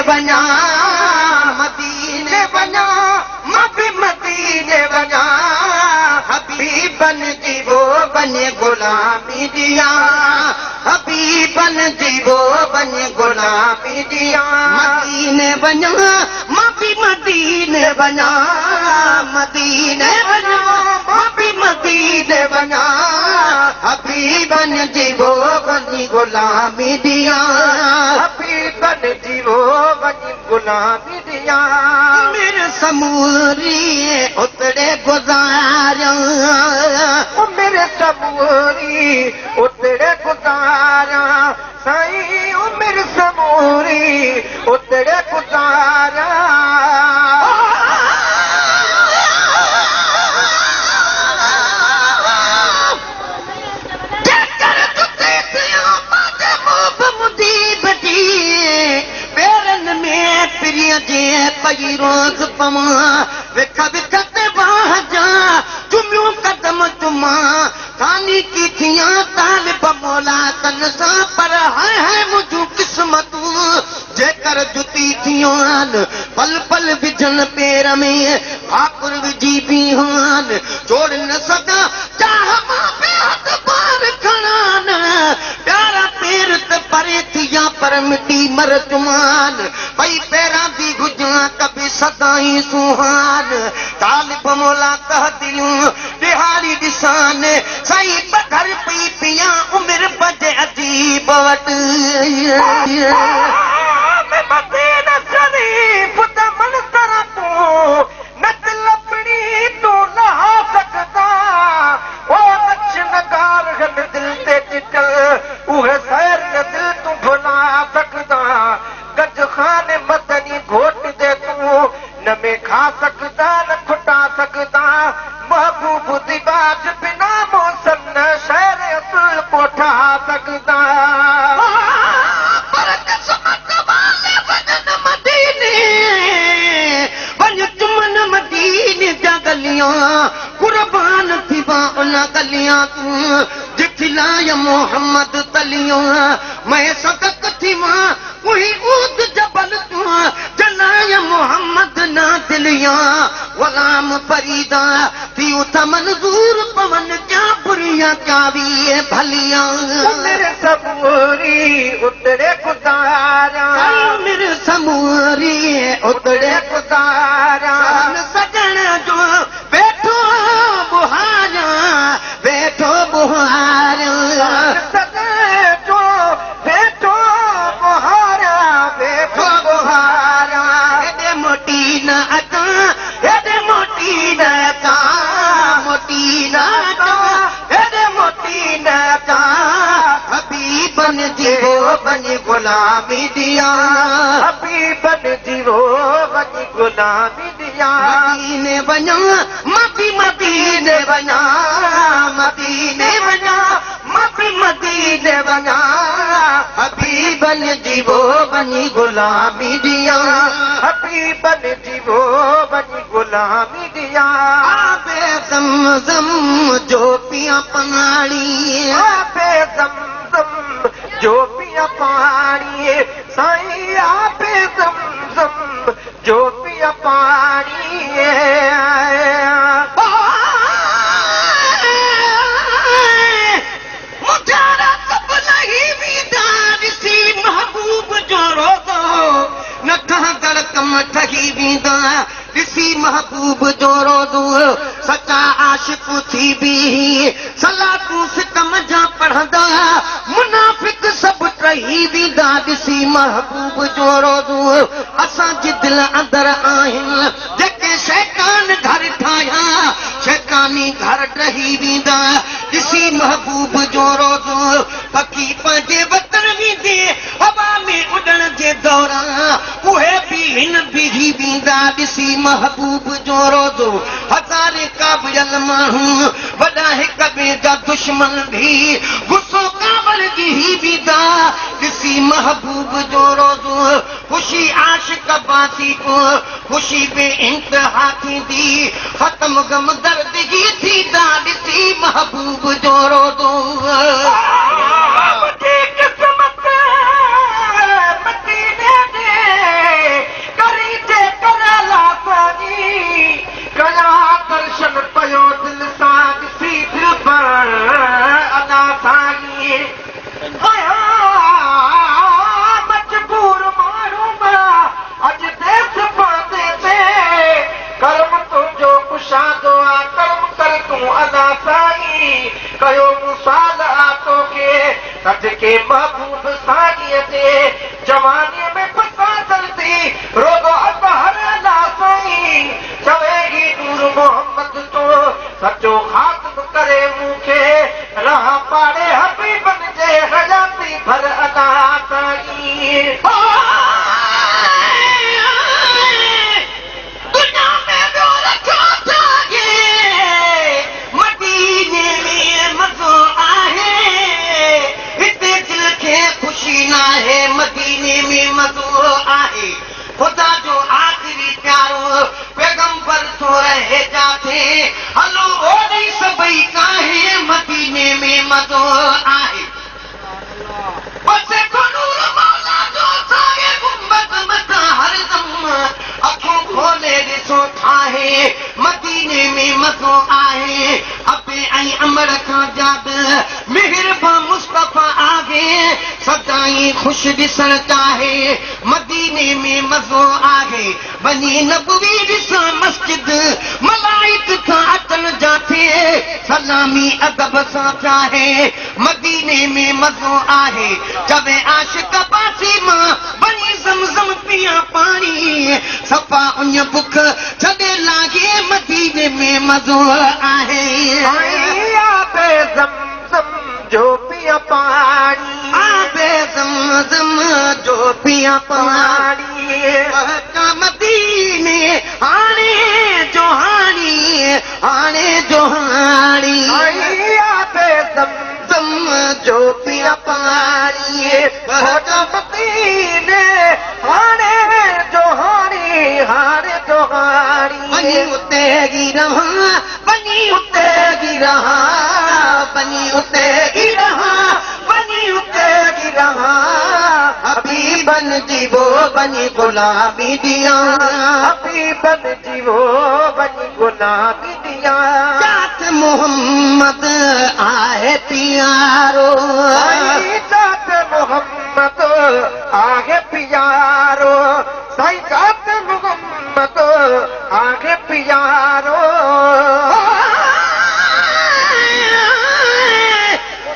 وڃان، مديني وڃان، مان به مديني وڃان، حبيبن جي وو وڃي غلامي ڏيان، حبيبن جي وو وڃي غلامي ڏيان، مديني وڃان، مان به مديني وڃان، مديني وڃان، مان به مديني وڃان، حبيبن جي وو وڃي غلامي ڏيان، حبيبن جي وو وڃي غلامي ڏيان. عمر سموري اتڙي گذاريان، عمر سموري اتڙي گذاريان، سائين عمر سموري اتڙي گذاريان. جيڪر جتي ٿيان پنهنجي محب مجيب جي پيرن ۾ پرينء جي پئي روز پوان، وک وک تي واهه جا چميون قدم چمان، ثاني ڪي ٿيان طالب مولا تن سان، پر هاء هاء منهنجون قسمتون جيڪر جتي ٿيان، پل پل وجهن پير ۾ ڀاڪر وجهي بيهان، ڇوڙ نه سگهان چاهه مان بيحد بار کڻان، پيارا پير ته پري ٿيا پر مٽي مر چمان، پئي پيران the هجان ڪبي سدائين سونهان، طالب مولا ته دليون ڏهاڙي ڏسان، سائين پگهر پئي پيان عمر پنهنجي عجيب وٽ. ۾ مدينه شريف دا منظر تون نت لپڻي تون لها سگهدا، او نقش نگار هن دل تي چٽل اهي سير نه دل تون ڀلا سگهدا، گنج خان مدني گهوٽ the تون نه ۾ کا سگهدا نه کٽا سگهدا، محبوب the باج بنا موسم نه شهر اصل ڪوٺا سگهدا. پر قسمت والي وڃن مديني، وڃ چمن مديني جا گليان، قربان ٿيبا ان گليان تون، جت لاء محمد تليان، مين صدق ٿيوان اهي اوت جبل تون، جلاء محمد نا دليان، غلام فريدا ٿي اٿ منظور پون، ڪيا بريان ڪيا وي ڀليان. عمر سموري اتڙي گذاريان، عمر سموري اتڙي گذاريان، سڄڻ جو ويٺو ٻهاريان، ويٺو ٻهاريان، سڄڻ جو ويٺو ٻهاريان، ويٺو ٻهاريان. هيڏي موٽي نه اچان، هيڏي موٽي نه اچان، موٽي نه اچان، هيڏي موٽي نه اچان، حبيبن جي وو وڃي غلامي ڏيان، حبيبن جي وو وڃي غلامي ڏيان، مديني وڃان، مان به مديني وڃان، مديني وڃان، مان به مديني وڃان، حبيبن جي وو وڃي غلامي ڏيان، حبيبن جي وو وڃي غلامي ڏيان. آبي زمزم جو پيان پاڻي، آبي زمزم جو پيان پاڻي، سائين آبي زمزم جو پيان پاڻي. منهنجا سڀ لهي ويندا ڏسي محبوب جو روزو، نه ٺهندڙ ڪم ٺهي ويندا ڏسي محبوب جو روزو، سچا عاشق ٿي بيهي صلاتون ستم جا پڙهندا، منافق سڀ ٽهي ويندا ڏسي محبوب جو روزو، اسان جي دل اندر آهن جيڪي شيطان گهر ٺاهيا، شيطاني گهر ڊهي ويندا ڏسي محبوب جو روزو، پکي پنهنجي وطن ويندي هوا ۾ اڏڻ جي دوران، اهي به هن بيهي ويندا ڏسي محبوب جو روزو، هزارين ڪاوڙيل ماڻهو وڏا هڪ ٻئي جا دشمن به غصو ڪاوڙ ڳهي ويندا ڏسي محبوب جو روزو، خوشي عاشق عباسي کو خوشي بي انتها ٿيندي، ختم غم درد ئي ٿيندا ڏسي محبوب جو روزو. منهنجي قسمت مديني ڏي. تون الله سائين، ڪيو مون سوال آ توکي، صدقي محبوب سائينء جي، جوانيء ۾ پسان جلدي، روضو اطهر الله سائين، چوي هي نور محمد تو، سچو خادم ڪري مون کي، رهان پاڙي حبيبن جي، حياتي ڀر الله سائين. دنيا ۾ ٻيو رکيو ڇا آهي، مديني ۾ مزو آهي، هتي دل کي خوشي ناهي، مديني ۾ مزو آهي، خدا جو آخري پيارو پيغمبر ٿو رهي جاٿي، هلو اوڏي سڀئي ڪاهي، مديني ۾ مزو آهي. وسي ٿو نور مولا جو سائي گنبذ مٿان هردم اکيون کولي ڏسو ٺاهي مديني ۾ مزو آهي ابي ۽ امڙ کان زياده مهربان مصطفيٰ آهي سدائين خوش ڏسڻ چاهي مديني ۾ مزو آهي وڃي نبوي ڏسان مسجد ملائڪ ٿا اچن جاٿي سلامي ادب سان چاهي مديني ۾ مزو آهي. چوي عاشق عباسي مان وڃي زمزم پيان پاڻي صفا اڃ بک ڇڏي لاهي مديني ۾ مزو آهي. سائين آب زمزم جو پيان پاڻي. آب زمزم جو پيان پاڻي. پهچان مديني هاڻي جو هاڻي. هاڻي جو هاڻي. سائين آب زمزم جو پيان پاڻي. پهچان مديني هاڻي جو هاڻي. هاڻي جو هاڻي. وڃي اتي ئي رهان، وڃي اتي ئي رهان، وڃي اتي ئي رهان، وڃي اتي ئي رهان، حبيبن جي وو وڃي غلامي ڏيان. حبيبن جي وو وڃي غلامي ڏيان. جات محمد آهي پيارو. سائين جات محمد آهي پيارو. سائين جات محمد آهي پيارو.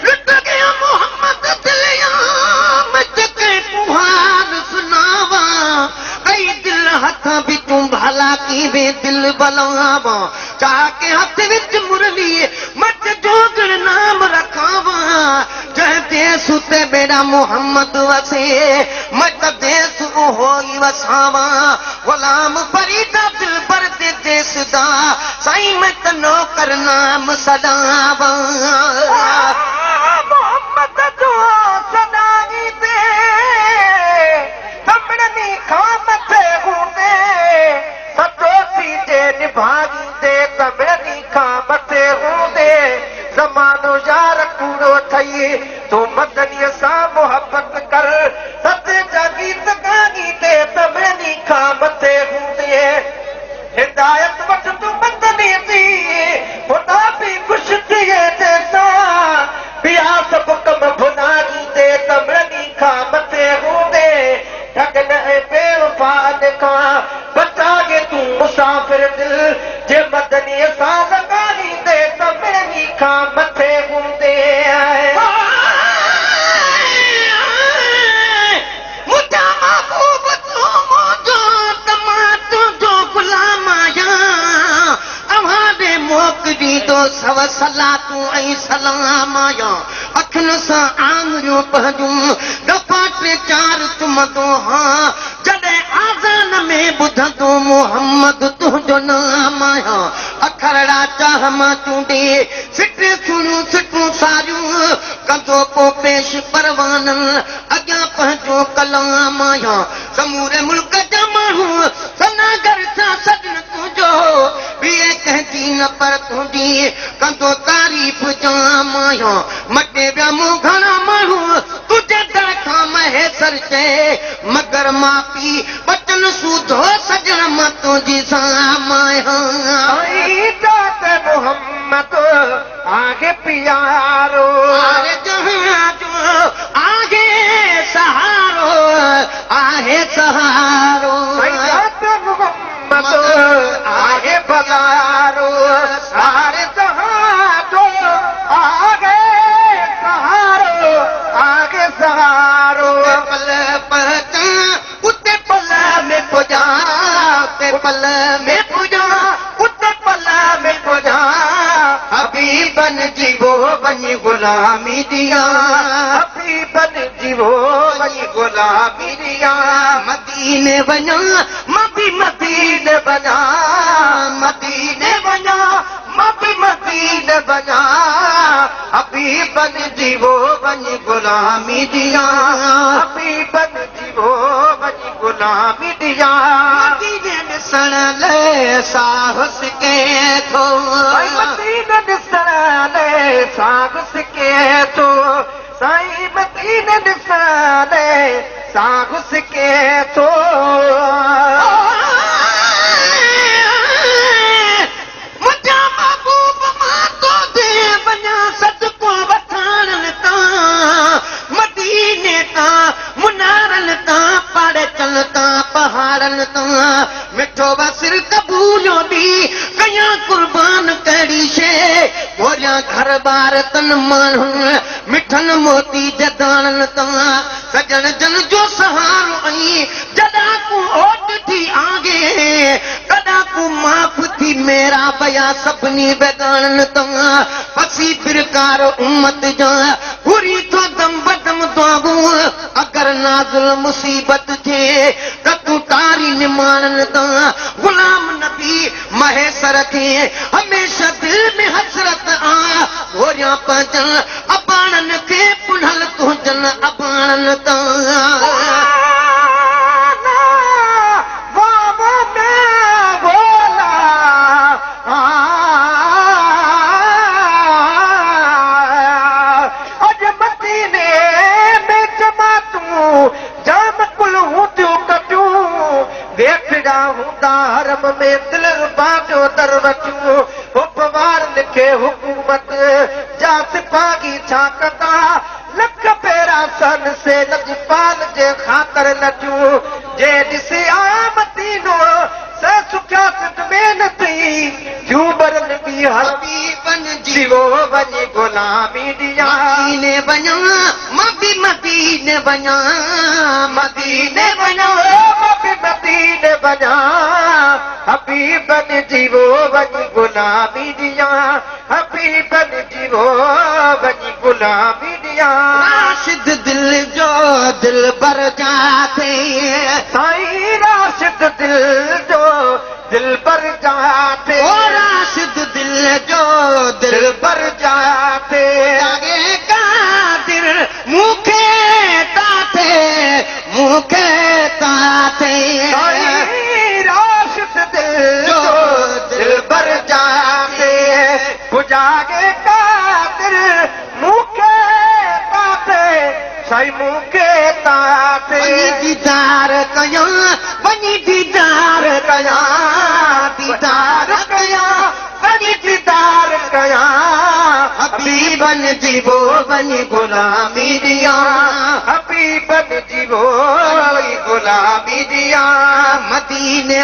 لٽ گيا محمد دليان مچ ڪنهن ڪو حال سناوان ڪئي دل هٿان به تون ڀلا ڪيوين دل بلاوان چاهه ڪي هٿ وچ مرلي مچ جوڳڻ نام رکاوان جنهن ديس تي ميرا محمد وسي مچ ديس اهو ئي وساوان غلام فريدا دلبر the ديس دا سائين مين ته نوڪر نام سڏاوان. محمد جو سڏائيندي سڀني کان مٿي هوندي سچو ٿي جي نڀائيندي سڀني کان مٿي هوندي زمانو يار ڪوڙو ٿئي تون مدنيء سان محبت ڪر سچي جا گيت ڳائيندي سڀني کان مٿي هوندي هدايت وٺ تون مدني جي خدا به خوش ٿئي جنهن سان ٻيا سڀ ڪم ڀلائيندي سڀني کان مٿي هوندي ٺڳن ۽ بيوفائن کان بچائي تون مسافر دل جي مدنيء سان لڳائيندي سڀني کان مٿي هوندي. منهنجا محبوب تون منهنجو ته مان تنهنجو غلام آهيان اوهان ڏي موڪليندو سو صلاتون ۽ سلام آهيان اکين سان آڱريون پنهنجون دفعا ٽي چار چمندو هان جڏهن آذان ۾ ٻڌندو محمد تنهنجو نام آهيان اکرڙا چاهه مان چونڊي سٽي سهڻيون سٽون ساريون ڪندو پو پيش پروانن اڳيان پنهنجو ڪلام آهيان سموري ملڪ جا ماڻهو ثناگر ٿا سڏن تنهنجو ٻئي ڪنهن جي نه پر تنهنجي ڪندو تعريف جام آهيان مٽي ويا مون گهڻا ماڻهو تنهنجي در کان مهيسر چئي مگر معافي ٻچن سوڌو سڄڻ مان تنهنجي سام آهيان. سائين ذات محمد آهي پيارو. ساري جهان جو آهي سهارو آهي سهارو. سائين ذات محمد آهي ڀلارو. ساري جهان. पल में पुॼां, उते पल में पुॼां। हबीबन जी वो वञी ग़ुलामी ॾियां, हबीबन जी वो वञी ग़ुलामी ॾियां। मदीने वञा मां बि मदीने वञा, मदीने वञा मां बि मदीने वञा। हबीबन जी वो वञी ग़ुलामी ॾियां, हबीबन जी वो वञी ग़ुलामी ॾियां। मदीने ॾिसण लाइ साह सिके थो, मदीने ॾिसण लाइ साह सिके थो, साईं मदीने ॾिसण लाइ साह सिके थो। मुंहिंजा महबूब मां तो दे वञा सदको वठाणनि तां, मदीने तां मुनारनि तां, पाड़े चल तां पहाड़नि तां। मिठो वसिर कबूलो ॾी कयां कुर्बान कहिड़ी शइ, गोरियां घर ॿार तन माण्हू मिठनि मोती जदाणनि तां। सजण जन जो सहारो ऐं जॾां को ओट थी आगे, कॾां को माफ़ थी मेरा बया सभिनी बेगाणनि तां। पसी फिरकार उम्मत जा घुरी थो दम बदम दुआऊं, अगरि नाज़िल मुसीबत थिए त तूं तारी निमाणनि तां। ग़ुलाम नबी महेसर खे हमेशह दिलि में हसरत आ, गोरियां पंहिंजनि अबाणनि खे पुनल तुंहिंजनि अबाणनि तां। हरम में दिल रुबा जो दर वठियूं, उपवारनि खे हुकूमत जा सिपाही छा कंदा, लख पेरा सन से लजपाल जे ख़ातिर लठियूं। जे ॾिसी आया मदीनो से सुखिया सिंध में न थी, थियूं बरन बि हबीबन जी वो वञी ग़ुलामी ॾियां। मदीने वञा मां बि मदीने वञा, मदीने वञा मां बि मदीने वञा। हबीबन जी वो वञी ग़ुलामी ॾियां, हबीबन जी वो वञी ग़ुलामी ॾियां। राशिद दिल जो दिल भर जाते, साईं राशिद दिल जो दिल भर जाते, ओ राशिद दिल जो दिल भर जाते। जागे कादिर मूंखे ताते, मूंखे ताते, साईं राशिद दिल जो दिल भर जाते। पुजागे कादिर मूंखे ताते, साईं मूंखे ताते। वञी दीदार कयां, वञी दीदार कयां, दीदार कयां, वञी दीदार कयां। हबीबन जी वो वञी ग़ुलामी ॾियां, हबीबन जी वो वञी ग़ुलामी ॾियां। मदीने